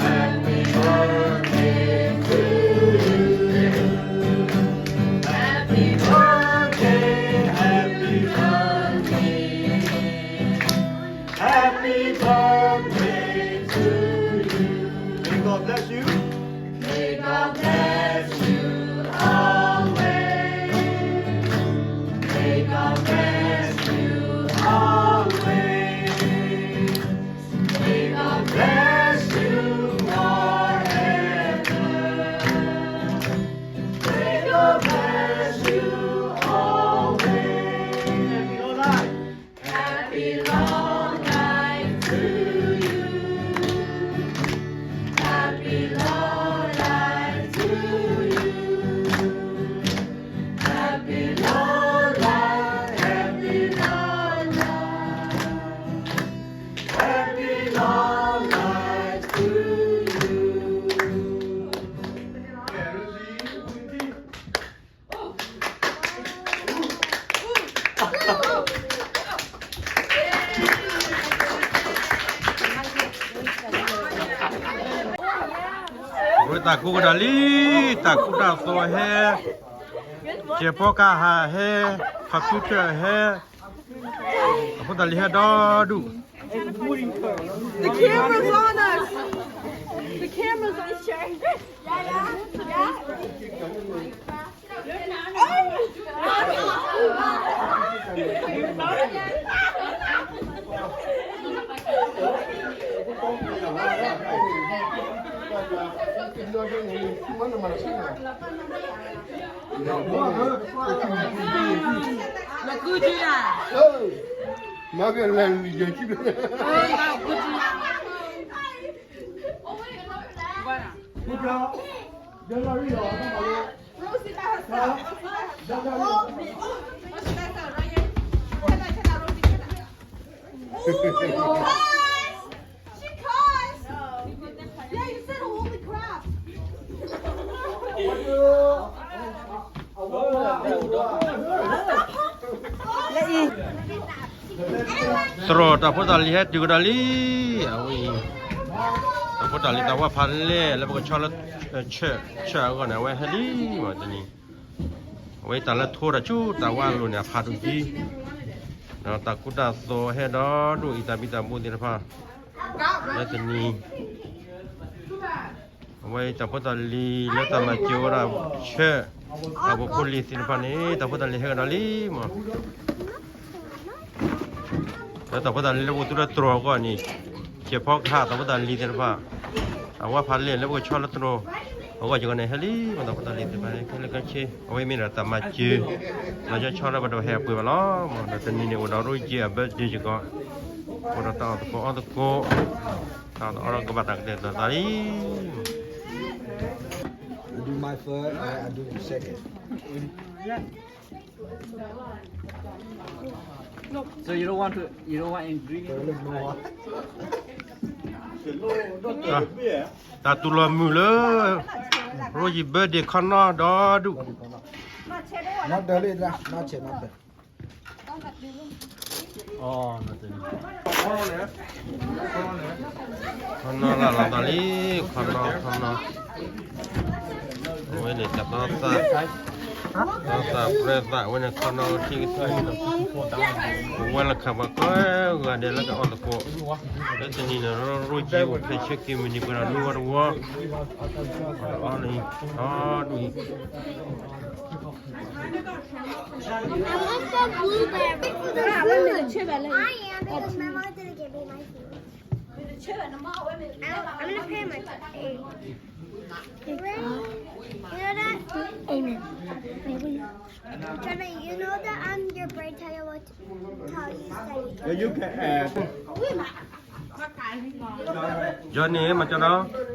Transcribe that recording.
Happy birthday to you. Happy birthday, happy birthday. Happy birthday to you. May God bless you. May God bless you always. May God bless you always. May God bless you forever. May God bless you always. Happy long life to you. Happy long life to you. Happy long life, happy long life. Happy long life to you. ဝဲတၢ်ကိးကဒီးလံ, တၢ်ကူတၢ်သိးဟဲ, စဲးဖီကဟၣ်ဟဲ, ခီပျူထၢၣ်ဟဲ, အဖိသၣ်လံၤဟဲဒီဒူၣ်. The camera's on us. The camera's on us. သရိာ်တၢ်ဖိတၢ်လံၤဟဲတုၤကဒီးလံ, အဝဲအံၤ တၢ်ဖိတၢ်လံၤတၢ်ဝၢ်ဖးလဲၢ်လၢပကဆီလၢ ဆၢၣ်အဂီၢ်န့ၣ် အဝဲဟဲလံမးတနံၤ, အဝဲတၢ်လၢထိတၢ်ဆူတၢ်ဝၢ်အလိၤန့ၣ် အဖးဒိၣ်ကံ, ဒီးတၢ်ကူတၢ်သိးဟဲဒီဒူၣ်အံၤ တၢ်ဘံၣ်တၢ်ဘၢသ့ၣ်တဖၣ် လၢတနံၤ အဝဲတၢ်ဖိတၢ်လံၤလၢတၢ်မၤစၢၤဝဲဒၣ် ဆၢၣ် တၢ်ဖိဖိလံၤသ့ၣ်တဖၣ်န့ၣ် တၢ်ဖိတၢ်လံၤဟဲကဒီးလံမး, လၢတၢ်ဖိတၢ်လံၤလၢပကသူလၢသရိာ်အဂီၢ်န့ၣ်, စဲးဖီကဟၣ်တၢ်ဖိတၢ်လံၤသ့ၣ်တဖၣ်, အဝဲဖးလဲၢ်လၢပကဆီလၢသရိာ်အဂီၢ်ကကန့ၣ် ဟဲလံမး တၢ်ဖိတၢ်လံၤသ့ၣ်တဖၣ် ခဲလၢာ်ခဲဆ့ အဝဲမ့ၢ်ဒီးတၢ်မၤစၢၤ လီၤဆီဆီလၢပတဟဲပှ့ၤဘၣ်လီၤ. ဒီးတနံၤန့ၣ် အိၣ်ဒီးရိက့အ birthday စ့ၢ်ကီး, အိၣ်ဒီးတၢ်အီၣ်သကိးအီသကိး, တၢ်အီၣ်သကိးကဘၣ်တၢ်ကတဲာ်ကတီၤသးလံ. I do my first, and I do the second. So you don't want to, you don't want ingredient? တၢ်တူၢ်လိာ်မုာ်လၢ ရိက့ birthday ခီနီဒီဒူၣ်. Not dirty, not dirty. ခီနီလၢလီၤသးလံ, ခီနီ ခီနီ, အဝဲန့ၣ်တၢ်တီသၣ်, တီသၣ်ပြဲသၣ် အဝဲန့ၣ်ခီနီထံကသူ, ဝဲလၢခးပှၤကိးဂၤဒဲးလၢကအီၣ်သကိး, လၢတနံၤန့ၣ် ရိက့အိၣ်ဖဲဆၢက့ၤမုၢ်နံၤပှဲၤဒီးနွံဝီတဝီ, အီၣ်န့ၣ် အီၣ်ဒူၣ်အံၤ I want the blueberry. I am because my mom didn't give me my food. I, I'm gonna pay my tax. You know that? Amen. Trevor, you know that I'm your brain tire. What? How you study? Yeah, you can add. Johnny, မၤကဒီး